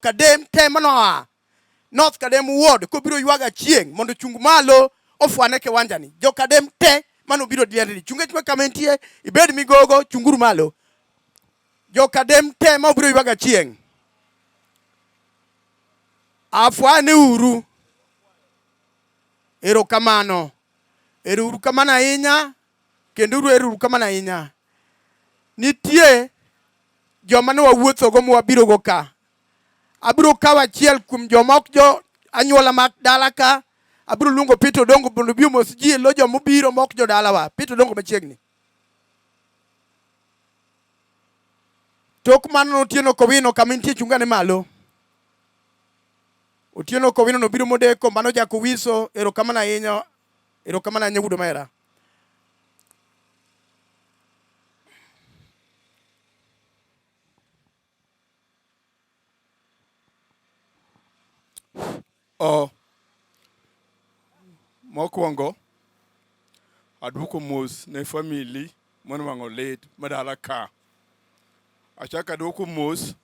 Kadem te manoa North Kadem Ward kobiro ywaga chieng' mondo ochung malo ofwane kiwanja ni. Jo Kadem te mano biro diere chunge chunga kama entie ibed migogo chunguru malo. Jo Kadem te ma obiro ywaga chieng'. Afwane uru. Erokamano. Ero uru kamano ahinya kendo uru ero uru kamano ahinya. Nitie joma ne wawuothogo mwabirogo ka. Abiro kawo achiel kuom joma ok jo anyuola mag dala ka. Abiro luongo Peter Odongo mondo obi omos ji e lo joma obiro ma ok jodalawa. Peter Odongo machiegni. Tok mano Otieno Kowino kama intie chungane malo. Otieno Kowino nobiro modeko, mano Jakowiso, erokamano ahinya, erokamano ahinya wuod omera. O mokwongo aduoko mos ne famili monwang'o lit madala ka. Achako aduoko mos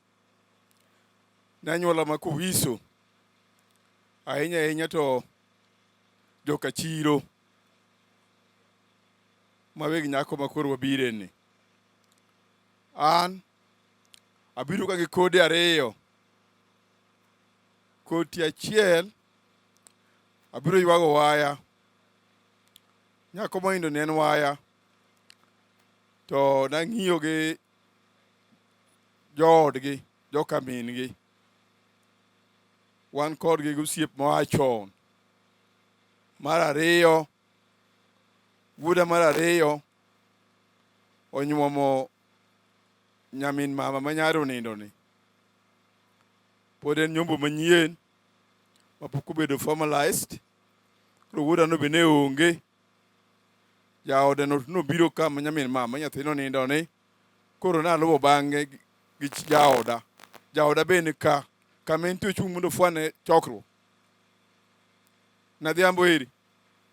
ne anyuola ma Kowiso, ahinya ahinya to joka chiro ma weg nyako ma koro wabire ni. An abiro ka gi kode ariyo. Koti achiel abiro ywago waya. Nyako monindo ni en waya. To nang'iyo gi joodgi, joka min-gi. Wan kodgi gi osiep moa chon. Mar ariyo, wuoda mar ariyo onyuomo nyamin mama ma nyare onindo ni. Pod en nyombo manyien mapok obedo formalized. Koro wuoda no be ne onge. Jaode no nobiro ka ma nyamin mama nyathino nindo ni. Koro naluwo bang'e gi jaoda. Jaoda be ni ka. Kama entie ochung' mondo ofwane chokruok. Nadhiambo eri.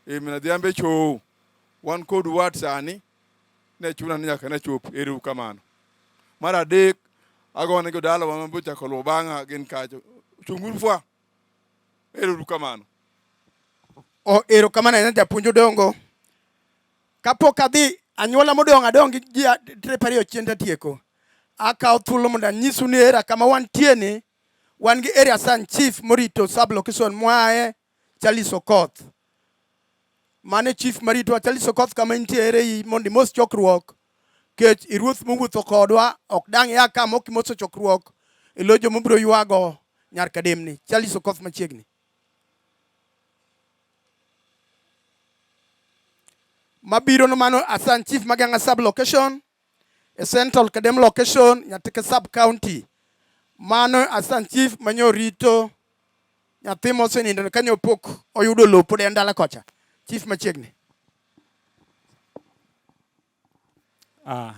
E Nadhiambo e chow. Wan kod wat sani. Ne chuna ni nyaka nachop. Ero kamano. Mar adek, agone jodalawa ma bochako luwo bang'a gin kacho. Chunguru fwa. Ero kamano. O erokamano ahinya japuonj Odongo. Kapok adhi anyuola modong' adong' gi ji trip ariyo chien tatieko. Akawo thuolo mondo anyisu ni era kama wantie ni wan gi area san chief morito sub location mwaye Charles Okoth. Mane chief marito Charles Okoth kama intie ere i mondo imos chokruok kech iruoth mowuotho kodwa ok dang' ia ka mok imoso chokruok e lo joma obiro ywago nyar Kademni. Charles Okoth machiegni. Mabiro no mano Asan Chief Maganga sub location e Central Kadem location Nyatike sub county. Mano Asan Chief manyo rito nyathi mosenindo kanyo pok oyudo lowo pod en dala kocha. Chief machiegni. Ah,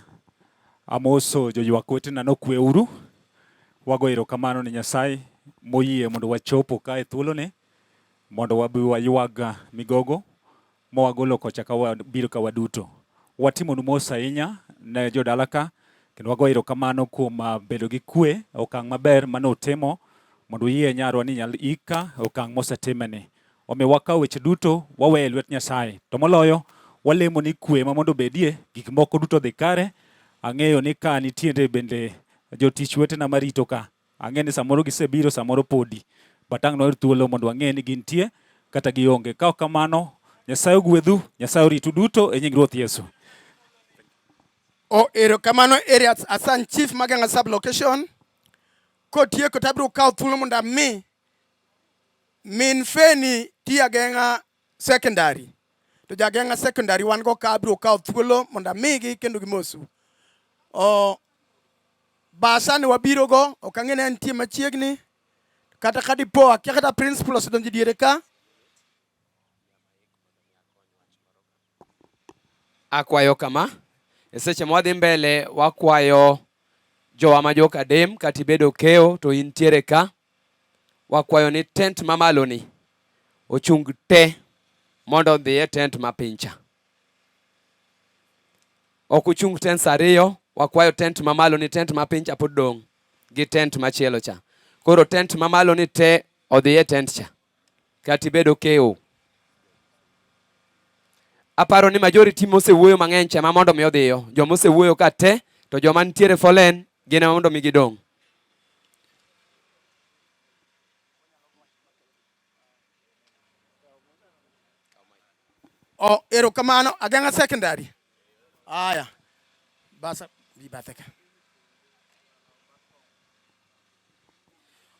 amoso joywak wetena nokweuru. Wago erokamano ne Nyasaye moyie mondo wachopo ka e thuoloni mondo wabi waywag migogo mowagolo kocha ka wabiro ka waduto. Watimonu mos ahinya ne jodala ka kendo wago erokamano kuom ah, bedo gi kwe e okang' maber mane utimo mondo uyie nyarwa ni nyal ika e okang' mosetimeni. Omiyo wakawo weche duto waweyo e lwet Nyasaye. To moloyo walemo ni kwe ma mondo obedie, gik moko duto odhi kare. Ang'eyo ni ka nitiere bende jotich wetena marito ka. Ang'e ni samoro gisebiro, samoro podi. But ang' nwayud thuolo mondo wang'e ni gintie kata gionge. Ka ok kamano, Nyasaye ogwedhu, Nyasaye oritu duto e nying Ruoth Yesu. O erokamano area Asan Chief Maganga sub location. Kotieko to abiro kawo thuolo mondo ami min Feni tiyo Ageng'a secondary. To ja Ageng'a secondary wan go ka abiro kawo thuolo mondo amigi kendo gimosu. O basa ni wabiro go ok ang'e ni entie machiegni kata ka dipo akia kata principal osedonjo diere ka. Akwayo kama, e seche ma wadhi mbele wakwayo jowa ma joka Dem kata ibedo keo to intiere ka, wakwayo ni tent mamalo ni ochung te mondo odhi e tent ma piny cha. Ok uchung tents ariyo, wakwayo tent mamalo ni tent ma piny cha pod dong' gi tent machielo cha. Koro tent mamalo ni te odhi e tent cha. Kata ibed okewo. Aparo ni majority mosewuoyo mang'eny cha ema mondo mi odhiyo. Joma osewuoyo ka te to joma nitiere folen gin ema mondo mi gidong'. Oh, erokamano Ageng'a Secondary. Aya. Basa bi bathe ka.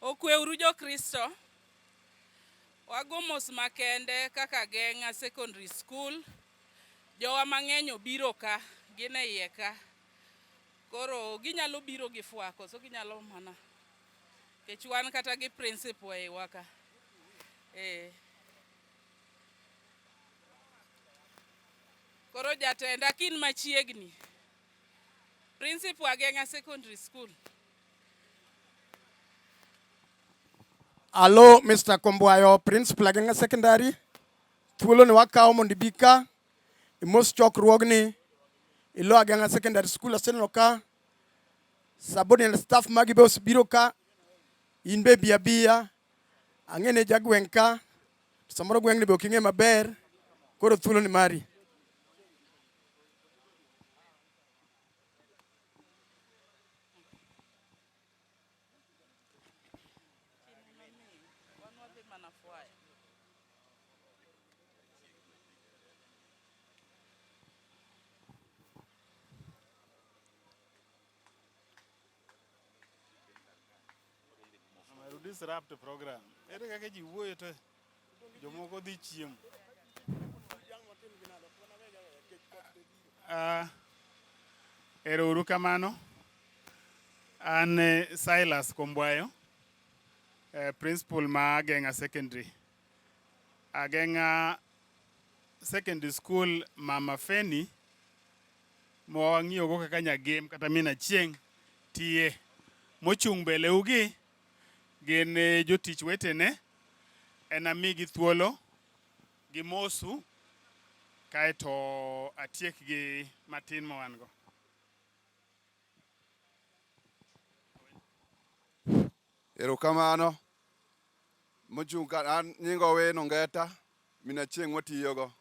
Okweuru jo-Kristo. Wago mos makende kaka Ageng'a Secondary School. Jowa mang'eny obiro ka, gin e iye ka. Koro ginyalo biro gi fwa koso ginyalo mana nikech wan kata gi principal e iwa ka. Eh. Koro jatenda kin machiegni. Principal Ageng'a Secondary School. Hello, Mr. Kombwayo, Principal Ageng'a Secondary. Thuolo ni wakawo mondo ibi ka, imos chokruogni, ilo Ageng'a Secondary School aseneno ka, subordinate staff magi be osebiro ka, in be bi abiya, ang'e ni jagweng' ka, samoro gweng'ni be ok ing'e maber, koro thuolo ni mari. Disrupt program. Ere kaka ji wuoyo to jomoko dhi chiemo. Uh, ero uru kamano. An eh, Silas Kombwayo, eh, principal ma Ageng'a Secondary. Ageng'a Secondary School Mama Feni ma wang'iyogo kaka Nyagem kata min Achieng' tiye. Mochung' mbele ugi gin eh, jotich wetene en amigi thuolo gimosu kaeto atiek gi matin ma wan go. Erokamano. Mochung' ka an nyinga Owino Ngeta, min Achieng' watiyogo.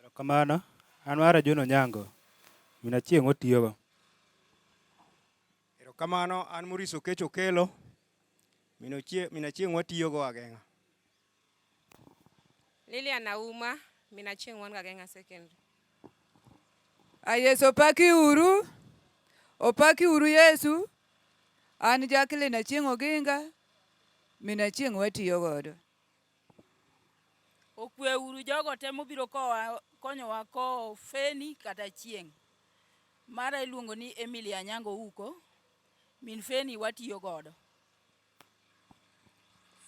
Erokamano. An mara John Onyango, min Achieng' watiyogo. Erokamano, an Maurice Okech Okelo, min Achieng' watiyogo Ageng'a. Lilian Auma, min Achieng' wan Ageng'a Secondary. A Yesu opaki uru, opaki uru Yesu. An Jacqueline Achieng' Oginga, min Achieng' watiyo godo. Okwe uru jogo te mobiro kowa konyowa kowo Feni kata Achieng'. Mara iluongo ni Emily Anyango Uko, min Feni watiyo godo.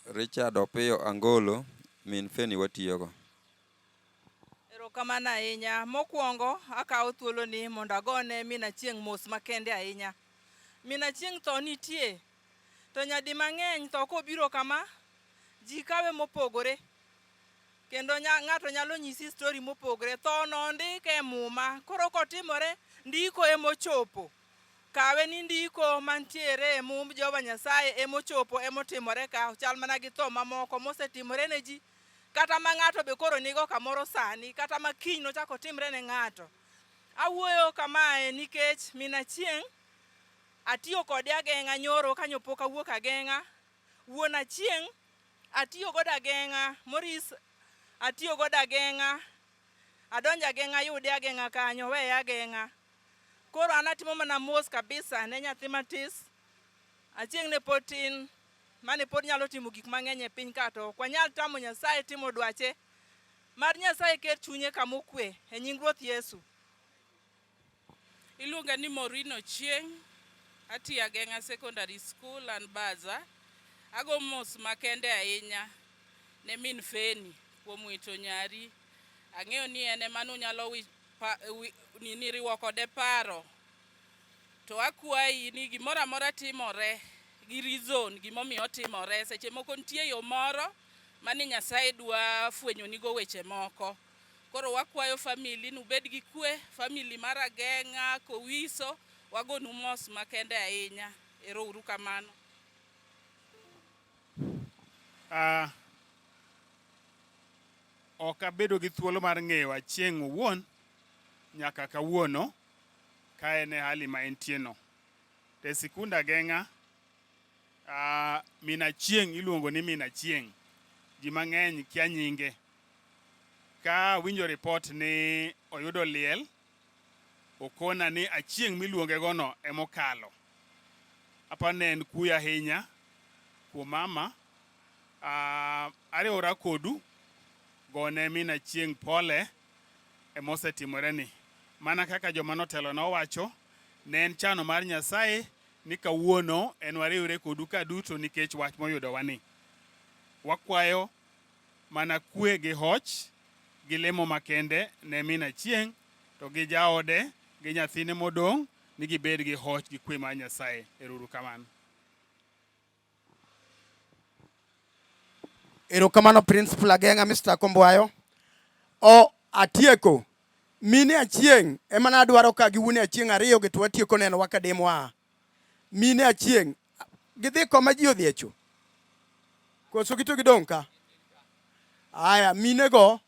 Richard Opiyo Angolo, min Feni watiyogo. Erokamano ahinya. Mokwongo akawo thuoloni mondo agone min Achieng' mos makende ahinya. Min Achieng' tho nitie, to nyadi mang'eny tho kobiro kama, ji kawe mopogore. Kendo ng'ato nyalo nyisi story mopogre. Tho no ondik e muma. Koro kotimore, ndiko emochopo. Kawe ni ndiko mantiere e mumb Jehova Nyasaye emochopo emotimore ka. Ochal mana gi tho mamoko mosetimore ne ji. Kata ma ng'ato be koro nigo kamoro sani, kata ma kiny nochak otimre ne ng'ato. Awuoyo kamae nikech min Achieng' atiyo kode ageng'a nyoro kanyo pok awuok ageng'a. Wuon Achieng' Atiyo godo ageng'a, Maurice atiyo godo ageng'a, adonjo ageng'a ayude ageng'a kanyo, weye ageng'a. Koro an atimo mana mos kabisa ne nyathi matis, Achieng' ne pod tin, mane pod nyalo timo gik mang'eny e piny ka to ok wanyal tamo Nyasaye timo dwache. Mad Nyasaye ket chunye kama okwe e nying Ruoth Yesu. Iluonga ni Maureen Ochieng', atiyo Ageng'a Secondary School an Baza. Ago mos makende ahinya ne min Feni kuom wito nyari. Ang'eyo ni en ema nunyalo nini riwo kode paro. To akwayi ni gimoro amora timore gi reason gimomiyo otimore. Seche moko nitie yo moro mane Nyasaye dwa fwenyonigo weche moko. Koro wakwayo family ni ubed gi kwe, family mar Ageng'a, Kowiso, wagonu mos makende ahinya. Ero uru kamano. Ok abedo gi thuolo mar ng'eyo Achieng' owuon nyaka kawuono ka en e hali ma entie no. To e sikund Ageng'a, min Achieng' iluongo ni min Achieng'. Ji mang'eny kia nyinge. Ka awinjo ripot ni oyudo liel, okona ni Achieng' miluongego no emokalo. Aparo ni en kuyo ahinya kuom mama. Ariwora kodu gone min Achieng' pole e mosetimore ni. Mana kaka joma notelo nowacho, ne en chano mar Nyasaye ni kawuono en wariwre kodu ka duto nikech wach moyudowa ni. Wakwayo mana kwe gi hoch gi lemo makende ne min Achieng' to gi jaode gi nyathine modong' ni gibed gi hoch gi kwe mar Nyasaye. Ero uru kamano. Erokamano Principal Ageng'a Mr. Kombwayo. O atieko. Mine Achieng' ema nadwaro ka gi wuone Achieng' ariyo gi to watieko neno wa kademwa. Mine Achieng' gidhi koma ji odhiecho. Koso gito gidong' ka? Aya, mine go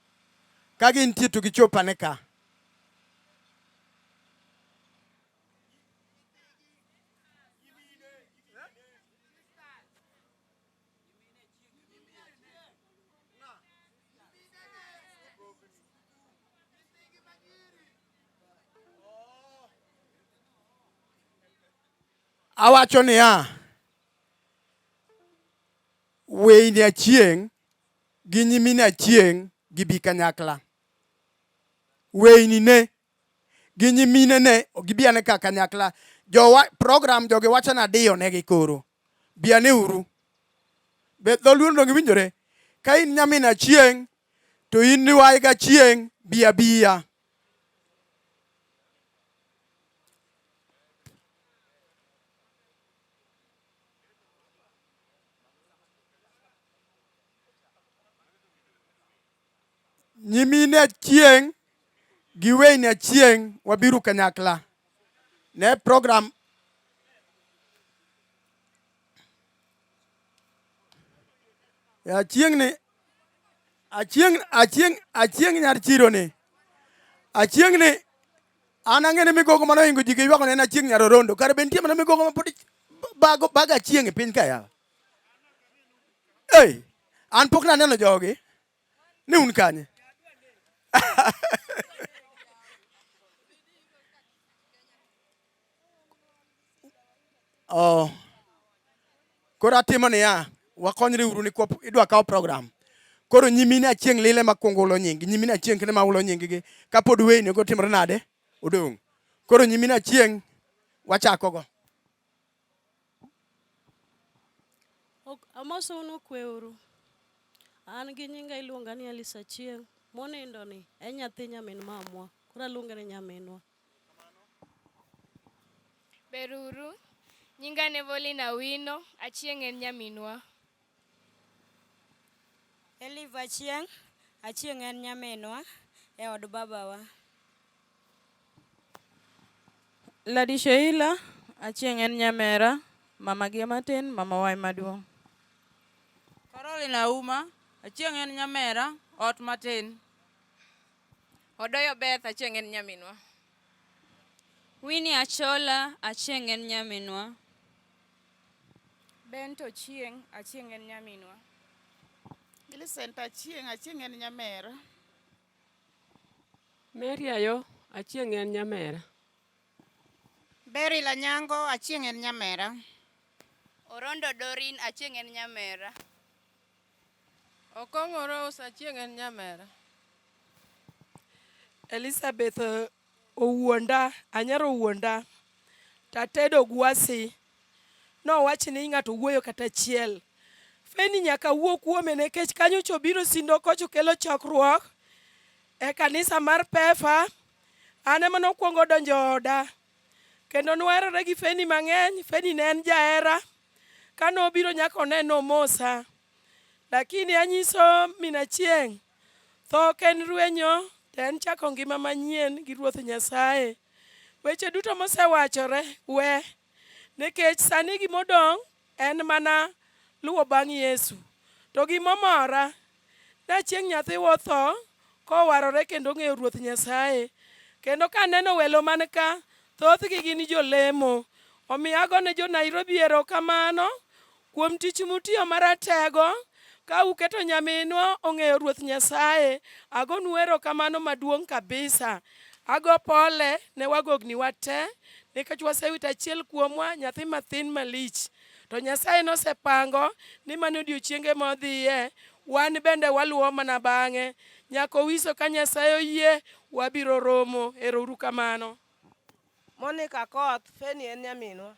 ka gintie to gichop ane ka. Awacho niya, weyni Achieng' gi nyimine Achieng' gibi kanyakla. Weyni ne gi nyimine ne gibi ane ka kanyakla. Jowa program jogi wacho ni adiyo negi koro. Bi ane uru. Be dholuo donge winjore? Ka in nyamin Achieng' to in ni wai ga Achieng' bi abiya. Nyimine Achieng' gi weyni Achieng' wabiru kanyakla ne program Achieng' ni Achieng' Achieng' Achieng' nyar chiro ni Achieng' ni an ang'e ni migogo mane ohingo ji gi ywak ne en Achieng' nyar Orondo kare be nitie mana migogo ma pod bago bago Achieng' e piny ka yawa. Ei, an pok naneno jogi. Ni un kanye? Oh. Koro atimo niya, wakonyre uru nikwop idwa kawo program. Koro nyimine Achieng' lile ma kwongo ulo nying, nyimine Achieng' kende ma ulo nying gi, kapod weyni go timore nade? Odong'. Koro nyimine Achieng' wachako go. Amosou ni okweuru. An gi nyinga iluonga ni Alice Achieng'. Monindo ni en nyathi nyamin mamwa. Koro aluonge ni nyaminwa. Beruru. Nyinga en Evelyn Awino, Achieng' en nyaminwa. Elive Achieng', Achieng' en nyaminwa e od babawa. Lady Sheila, Achieng' en nyamera, mama gi ema tin, mamawa ema duong'. Caroline Auma, Achieng' en nyamera, ot matin. Odoyo Beth, Achieng' en nyaminwa. Winnie Achola, Achieng' en nyaminwa. Bento Ochieng', Achieng' en nyaminwa. Millicent Achieng', Achieng' en nyamera. Mary Ayo, Achieng' en nyamera. Beryl Anyango, Achieng' en nyamera. Orondo Doreen, Achieng' en nyamera. Okong'o Rose, Achieng' en nyamera. Elizabeth owuonda, anyaro owuonda tatedo gwasi nowach ni ng'ato wuoyo kata achiel. Feni nyaka wuo kuome nikech kanyo cho biro sindo kocho kelo chokruok e kanisa mar Pefa. An ema nokwongo donjo oda kendo nwaherore gi Feni mang'eny. Feni ne en jahera. Ka nobiro nyaka one nomosa. Lakini anyiso min Achieng', tho ok en rwenyo to en chako ngima manyien gi Ruoth Nyasaye. Weche duto mosewachore, we. Nikech sani gimodong' en mana luwo bang' Yesu. To gimomora, na chieng' nyathiwa otho kowarore kendo ong'eyo Ruoth Nyasaye. Kendo kaneno welo man ka, thothgi gin jolemo. Omiyo agone jo Nairobi erokamano kuom tich mutiyo maratego ka uketo nyaminwa ong'eyo Ruoth Nyasaye. Agonu erokamano maduong' kabisa. Ago pole ne wagogni wa te nikech wasewito achiel kuomwa nyathi mathin malich. To Nyasaye nosepango ni mano odiochienge modhiye, wan bende waluwo mana bang'e. Nyaka Owiso ka Nyasaye oyie, wabiro romo. Ero uru kamano. Monica Akoth, Feni en nyaminwa.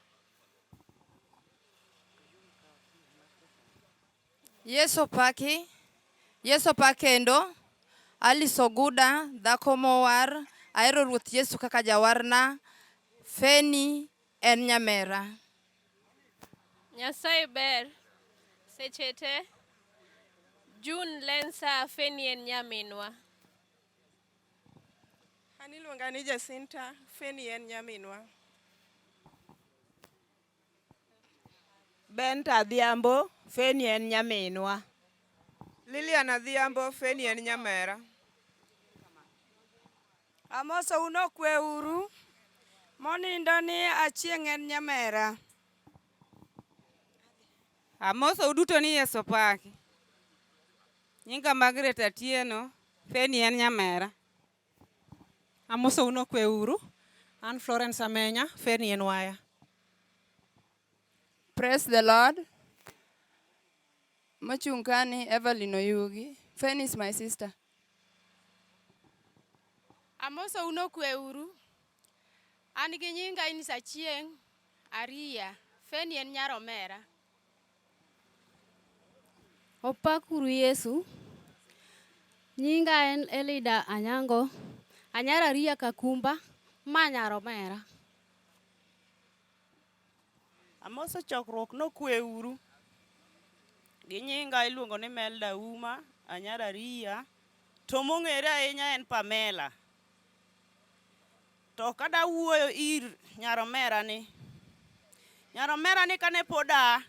Yesu opaki. Yesu opak kendo. Alice Oguda, dhako mowar. Ahero Ruoth Yesu kaka jawarna. Feni en nyamera. Nyasaye ber seche te. June Lensa Feni en nyaminwa. An iluonga ni Jacinta, Feni en nyaminwa. Benta Adhiambo, Feni en nyaminwa. Lilian Adhiambo, Feni en nyamera. Amosou nokwe uru. Monindo ni Achieng' en nyamera. Amosou duto ni Yesu opaki. Nyinga Margaret Atieno, Feni en nyamera. Amosou nokwe uru. An Florence Amenya, Feni en waya. Praise the Lord. Mochung' kani Evelyn Oyugi. Feni is my sister. Amosou nokwe uru. An gi nyinga Eunice Achieng' Aria. Feni en nyar omera. Opak uru Yesu. Nyinga en Elida Anyango. Anyar Aria Kakumba, ma nyar omera. Amoso chokruok nokwe uru. Gi nyinga iluongo ni Melda Uma, anyar Ariya. To mong'ere ahinya en Pamela. To kada wuoyo ir nyar omera ni, nyar omera ni kane pod a,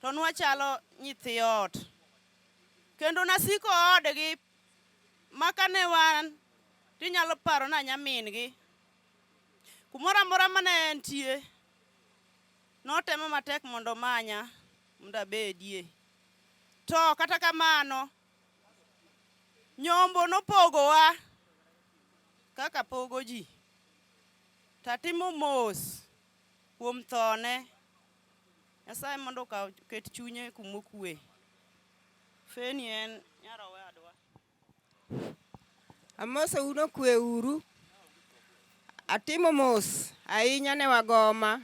to nwachalo nyithi ot. Kendo nasiko odgi ma kane wan tinyalo paro ni anyamin gi. Kumoro amora mane entie, notemo matek mondo omanya mondo abedie. To kata kamano, nyombo nopogowa kaka pogo ji. To atimo mos kuom thone. Nyasaye mondo okaw oket chunye kuma okwe. Feni en nyar owadwa. Amosou nokwe uru. Atimo mos ahinya ne wagoma.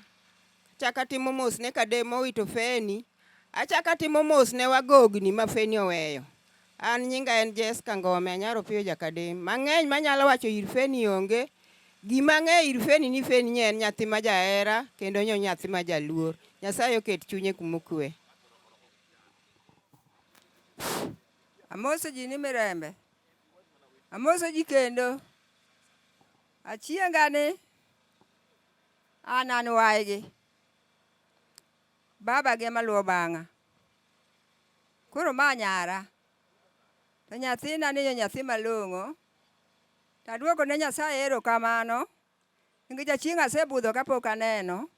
Achako atimo mos ne Kadem mowito Feni. Achako atimo mos ne wagogni ma Feni oweyo. An nyinga en Jesca Ngome, anyar Opiyo Jakadem. Mang'eny manyalo wacho ir Feni onge. Gima ang'eyo ir Feni ni Feni nye en nyathi ma jahera kendo nye nyathi ma jaluor. Nyasaye oket chunye kuma okwe. Amoso ji ni Mirembe. Amoso ji kendo. Achienga ni an an waygi. Baba gi ema luwo bang'a. Koro ma nyara. To nyathina ni nyathi malong'o. To aduoko ne Nyasaye erokamano. Nikech achieng' asebudho kapok aneno.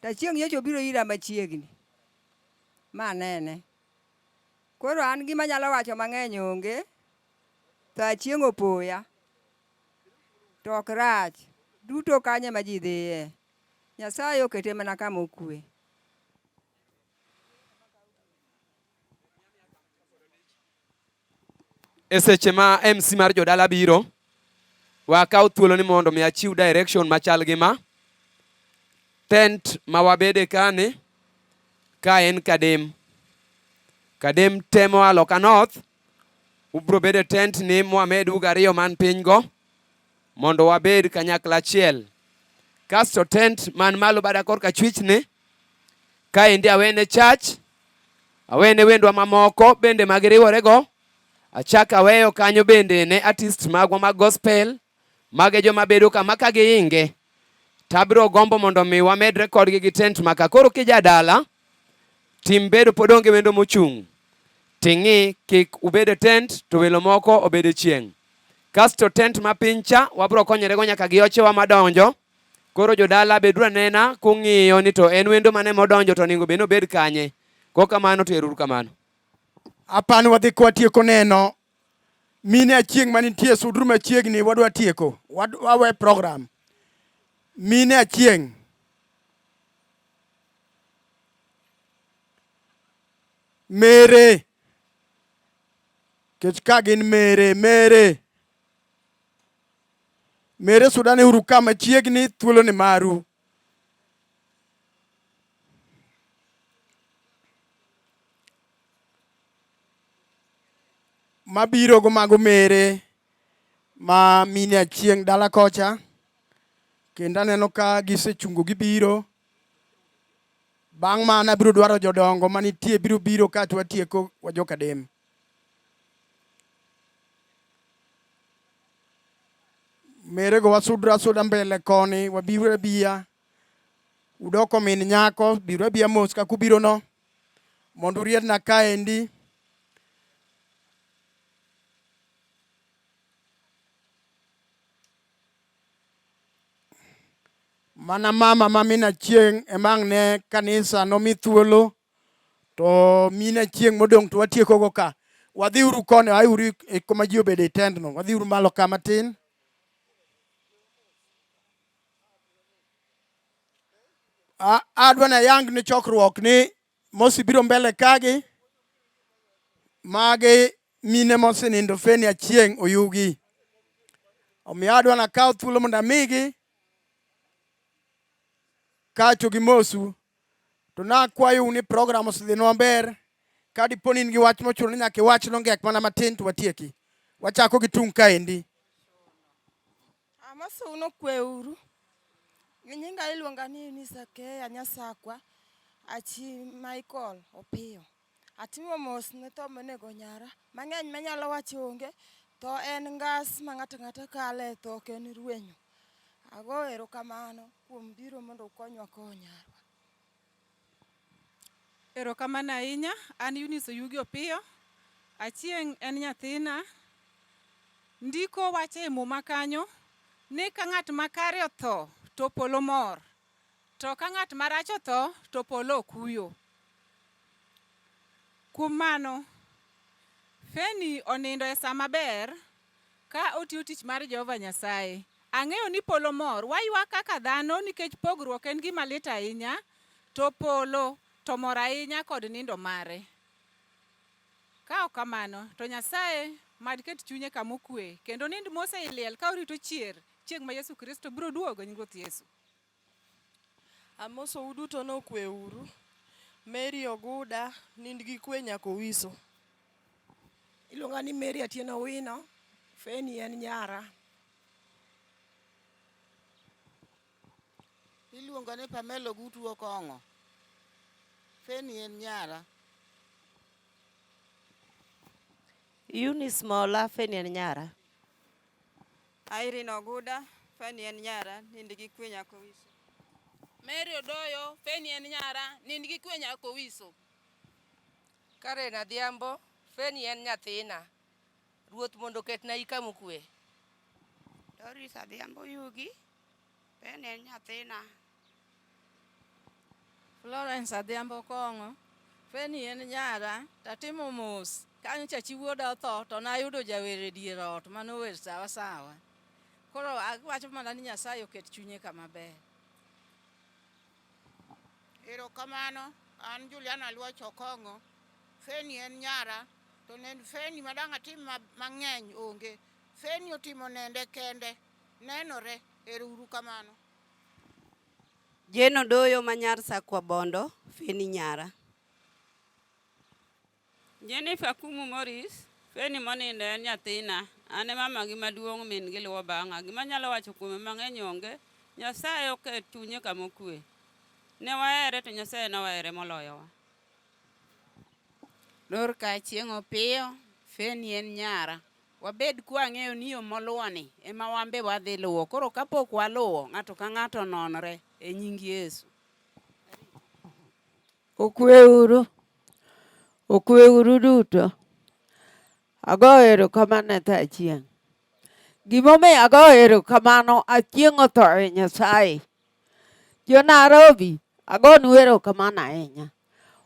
To achieng' nyocha obiro ira machiegni. Ma anene. Koro an gima anyalo wacho mang'eny onge. Tho achieng' opoya. To ok rach. Duto kanyo ema ji dhiye. Nyasaye okete mana kama okwe. E seche ma MC mar jodala biro, wakaw thuolo ni mondo mi achiw direction machal gi ma. Tent ma wabede kani, ka en Kadem. Kadem temo a loka north, ubro bedo e tent ni mwamed uga ariyo man piny go, mondo wabed kanyakla achiel. Kasto tent man malo bada korka chwich ni, kaendi awene church, Awene wendwa mamoko bende ma giriworego. Achak aweyo kanyo bende ne artist magwa mag gospel, mage joma bedo kama ka giinge. To abiro gombo mondo mi wamedre kodgi gi tent maka. Koro kijadala, tim bedo pod onge wendo mochung'. Ting'i kik ubed e tent to welo moko obed e chieng'. Kasto tent ma piny cha wabiro konyorego nyaka gi ochewa madonjo. Koro jodala beduru anena kung'iyo ni to en wendo mane modonjo to onego bed ni obed kanye. Kok kamano to eruru kamano. Apani wadhi kwatieko neno mine achieng' manitie sudru machiegni wadwa tieko wawe program mine achieng' mere kech ka gin mere mere mere sudane uru ka machiegni thuolo ni maru mabiro go mago mere ma mine achieng' dala kocha kendo aneno ka gisechungo gibiro. Bang' mano abiro dwaro jodongo manitie biro biro kato watieko wajokadem. Merego wasudra asuda mbele koni wabiro abiya. Udoko min nyako biro abiya mos kaka ubiro no mondo uriedna kaendi. Mana mama ma min Achieng' ema ang' ne kanisa nomi thuolo to min Achieng' modong' to watiekogo ka. Wadhiuru koni, auru e kuma ji obede e tendno. Wadhiuru malo ka matin. Adwa ni ayang ni chokruok ni mosebiro mbele kagi magi mine mosenindo Feni Achieng' Oyugi. Omiyo adwa nakaw thuolo mondo amigi kacho gi mosu to nakwayou ni program osedhinwa maber ka dipo ni in gi wach mochuno ni nyaka iwach nongek mana matin to watieki. Wachako gi tung' kaendi. Amosou nokwe uru. Gi nyinga iluonga ni Eunice Akeya Nyasakwa, achi Michael Opiyo. Atimo mos ne tho monego nyara. Mang'eny manyalo wacho onge. Tho en ngas ma ng'ato ang'ata kale, tho ok en rwenyo. Ago erokamano kuom biro mondo ukonywa kowo nyarwa. Erokamano ahinya. An Eunice Oyugi Opiyo. Achieng' en nyathina. Ndiko wacho e muma kanyo ni ka ng'at makare otho to polo mor. To ka ng'at marach otho to polo okuyo. Kuom mano, Feni onindo e sa maber ka otiyo tich mar Jehova Nyasaye. Ang'eyo ni polo mor. Waywak kaka dhano nikech pogruok en gima lit ahinya, to polo to mor ahinya kod nindo mare. Ka ok kamano, to Nyasaye mad ket chunye kama okwe, kendo onind mos ei liel ka orito chier chieng' ma Yesu Kristo biro duogo e nying Ruoth Yesu. Amosou duto nokwe uru. Mary Oguda, nind gi kwe Nyakowiso. Iluonga ni Mary Atieno Owino, Feni en nyara. Iluonga ni Pamela Ogutu Okong'o. Feni en nyara. Eunice Mola, Feni en nyara. Irene Oguda, Feni en nyara, nind gi kwe Nyakowiso. Mary Odoyo, Feni en nyara, nind gi kwe Nyakowiso. Karen Adhiambo, Feni en nyathina. Ruoth mondo oketna i kama okwe. Doris Adhiambo Yugi, Feni en nyathina. Florence Adhiambo Kong'o, Feni en nyara, tatimo mos. Kanyocha chi wuoda otho to nayudo jawer e dier ot manower sawa sawa. Koro awacho mana ni Nyasaye oket chunye kama ber. Erokamano, an Juliana Luoch Okong'o. Feni en nyara, to nend Feni ma dang' atim mang'eny onge. Feni otimo nende kende, nenore. Ero uru kamano. Jane Odoyo ma nyar Sakwa Bondo, Feni nyara. Jennifer Kumu Morris, Feni monindo en nyathina. An e mamagi maduong' min gi luwo bang'a. Gima anyalo wacho kuome mang'eny onge. Nyasaye oket chunye kama okwe. Ne wahere to Nyasaye nohere moloyowa. Dorka Achieng' Opiyo, Feni en nyara. Wabed kwang'eyo ni yo moluwoni ema wan be wadhi luwo. Koro kapok waluwo, ng'ato ka ng'ato ononre e nying Yesu. Okwe uru, okwe uru duto. Agoyo erokamano ne tho Achieng'. Gimomiyo agoyo erokamano, Achieng' otho e Nyasaye. Jo Nairobi, agonu erokamano ahinya.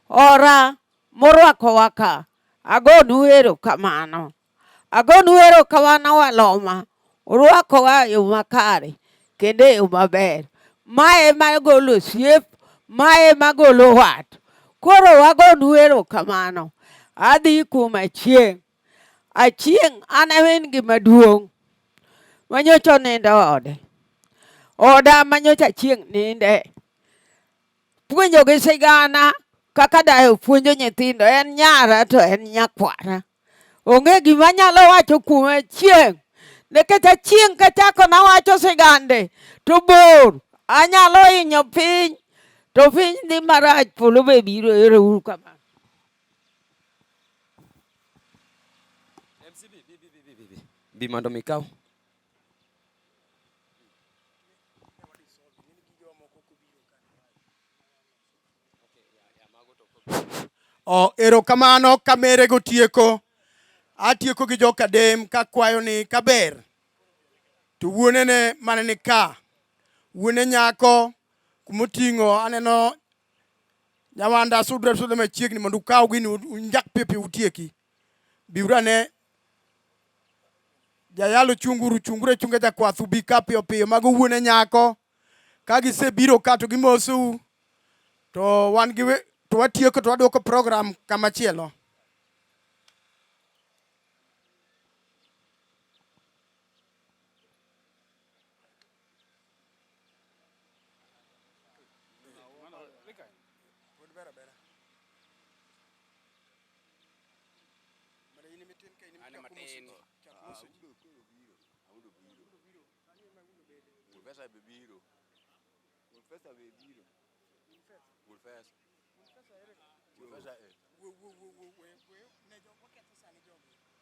Ora morwakowa ka, agonu erokamano. Agonu erokamano Waloma, urwakowa e yo makare kendo e yo maber. Mae ema golo osiep, mae ema golo wat. Koro wagonu erokamano. Adhi kuom Achieng'. Achieng' an e min gi maduong' manyocha onindo e ode. Oda manyocha Achieng' ninde. Puonjogi sigana kaka dayo puonjo nyithindo en nyara to en nyakwara. Onge gima anyalo wacho kuom Achieng' nikech Achieng' kachako nawacho sigande to bor anyalo hinyo piny to piny dhi marach polo be biro ero uru kamano. MC bi bi bi bi bi bi. Bi mondo mi kaw. O, erokamano kamere gotieko. Atieko gi jokadem kakwayo ni kaber to wuonene mane ni ka wuone nyako kumoting'o aneno nyawanda sudre sudre machiegni mondo ukaw gini unjak piyo piyo utieki. Biuru ane jayalo chunguru chunguru achunga jakwath ubi ka piyo piyo mago wuone nyako ka gisebiro ka to gimosou to wan gi to watieko to wadwoko program kamachielo.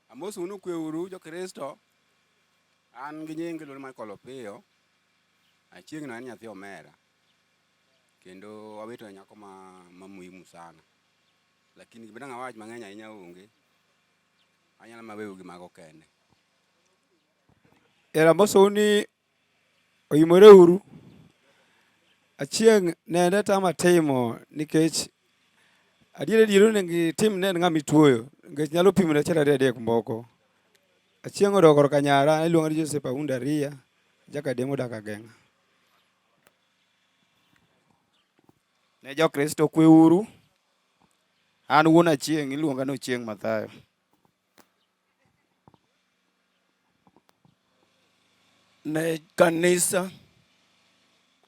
Amosou ni kwe uru jo-Kristo. An gi nying iluonga ni Michael Opiyo. Achieng' no en nyathi omera. Kendo wawito nyako ma, ma muhimu sana. Lakini gima dang' awach mang'eny ahinya onge. Anyalo mana weyou gi mago kende. Ero amosou ni oimore uru. Achieng' nende tama timo nikech adier adier onego itim ne en ng'ama ituoyo nikech nyalo pimo achiel ariyo adek moko. Achieng' odok korka nyara iluonga ni Joseph Aunda Ariya, jakadem odak Ageng'a. Ne jo-Kristo kweuru. An wuon Achieng' iluonga ni Ochieng' Mathayo. Ne kanisa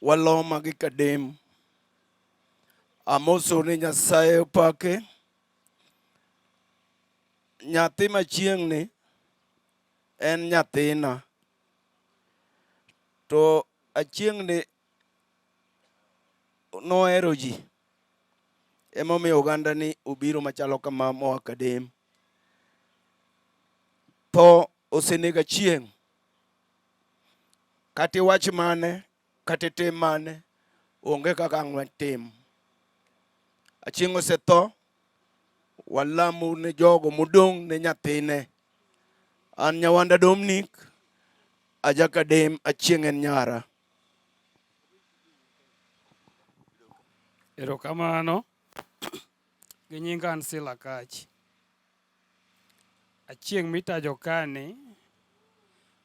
Waloma gi Kadem. Amoso ni Nyasaye opake. Nyathi machieng' ni en nyathina. To achieng' ni nohero ji. Emomiyo oganda ni obiro machalo kama moa Kadem. Tho osenego Achieng'. Kata iwach mane, kata itim mane, onge kaka ang' watim. Achieng' osetho, walamu ne jogo modong' ne nyathine. An Nyawanda Dominic, ajakadem, Achieng' en nyara. Erokamano. Gi nyinga an Sila Kach. Achieng' mitajo kani,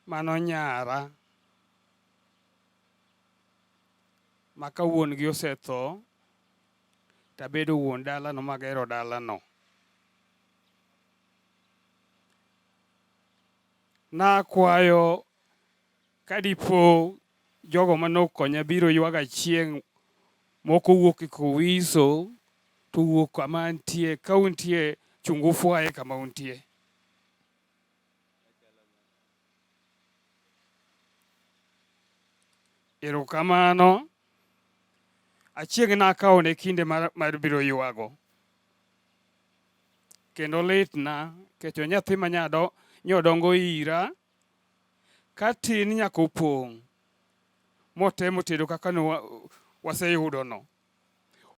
mano nyara ma ka wuon gi osetho, tabedo wuon dalano magero dalano. Nakwayo ka dipo jogo manokonya biro ywago Achieng' moko wuok e Kowiso to wuok kama antie. Ka untie, chung ufwaye kama untie. Erokamano. Achieng' nakawone kinde mar, mar biro ywago. Kendo litna, kech nyathi ma nyado, Nyodongo ira ka tin nyaka opong' motemo tedo kaka ne waseyudono.